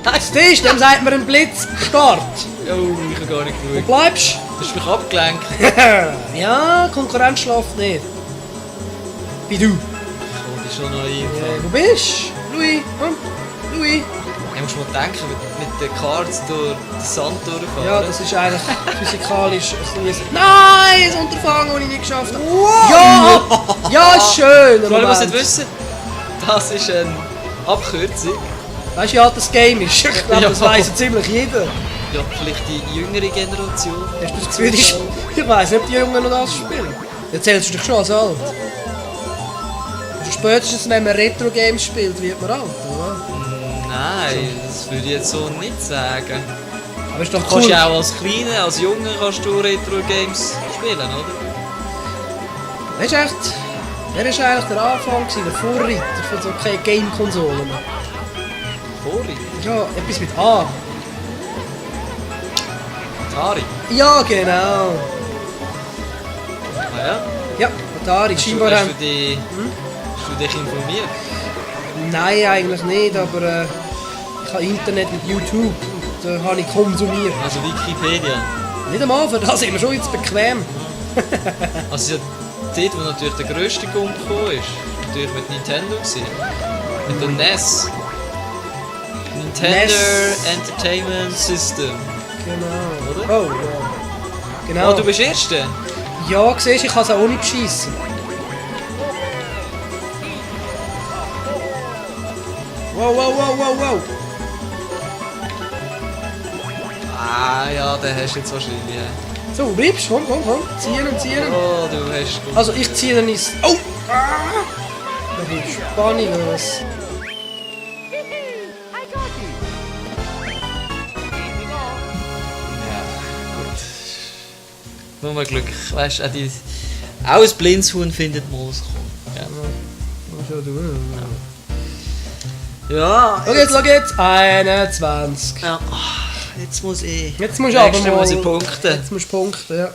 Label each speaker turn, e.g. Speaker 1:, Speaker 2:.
Speaker 1: Das ist, dem sagt man einen Blitzstart.
Speaker 2: Oh, ich habe gar nicht
Speaker 1: Wo
Speaker 2: geschaut.
Speaker 1: bleibst
Speaker 2: Du hast mich abgelenkt.
Speaker 1: du? Ja, Konkurrenz schläft nicht. Wie du.
Speaker 2: Oh, die ist schon naiv.
Speaker 1: Wo bist du? Louis, komm. Louis.
Speaker 2: Du musst mal denken, mit den Karts durch den Sand durchfahren.
Speaker 1: Ja, das ist eigentlich physikalisch. Nein, das Unterfangen, das ich nicht geschafft habe. Ja! Ja, ist schön.
Speaker 2: Für alle, die es nicht wissen, das ist eine Abkürzung.
Speaker 1: Weißt du, wie alt das Game ist? Ich glaube, das
Speaker 2: Ja.
Speaker 1: weiss ja ziemlich jeder.
Speaker 2: Ja, vielleicht die jüngere Generation.
Speaker 1: Hast du das Gefühl, ich weiss nicht, ob die Jungen noch das spielen. Jetzt zählst du dich schon als alt. Also spätestens, wenn man Retro-Games spielt, wird man alt, oder?
Speaker 2: Nein, das würde ich jetzt so nicht sagen.
Speaker 1: Aber ist doch
Speaker 2: Du kannst
Speaker 1: cool.
Speaker 2: ja auch als Kleiner, als Junge kannst du Retro-Games spielen, oder?
Speaker 1: Weißt du echt, wer war eigentlich der Anfang, der Vorreiter von so Game-Konsolen?
Speaker 2: Vorreiter?
Speaker 1: Ja, etwas mit A.
Speaker 2: Atari.
Speaker 1: Ja, genau.
Speaker 2: Ah ja?
Speaker 1: Ja, Atari. Scheinbar
Speaker 2: Hast
Speaker 1: haben...
Speaker 2: du dich informiert?
Speaker 1: Nein, eigentlich nicht, aber ich habe Internet mit YouTube. Da habe ich konsumiert.
Speaker 2: Also Wikipedia.
Speaker 1: Nicht einmal, für das sind wir schon jetzt bequem.
Speaker 2: Also ja, dort, wo natürlich der grösste Gump gekommen ist, natürlich mit Nintendo gewesen. Mit der NES. Nintendo Entertainment System.
Speaker 1: Genau.
Speaker 2: Oder?
Speaker 1: Oh, ja. Genau.
Speaker 2: Oh, du bist Erster?
Speaker 1: Ja, siehst du, ich kann es auch nicht beschissen. Wow, wow, wow, wow, wow.
Speaker 2: Ah ja, den hast du jetzt wahrscheinlich. Ja.
Speaker 1: So, bleibst du? Komm. Ziehen.
Speaker 2: Oh, du hast gut.
Speaker 1: Also, ich ziehe ihn ins... Oh! Ah! Da ist Spannung los.
Speaker 2: Nur mal Glück. Weißt du, auch ein Blindshuhn findet mal das Korn. Ja. Ja.
Speaker 1: Schau jetzt. 21.
Speaker 2: Ja. Jetzt muss ich.
Speaker 1: Jetzt musst du aber
Speaker 2: Nächstes Mal muss ich
Speaker 1: mal...
Speaker 2: punkten.
Speaker 1: Jetzt musst du punkten, ja.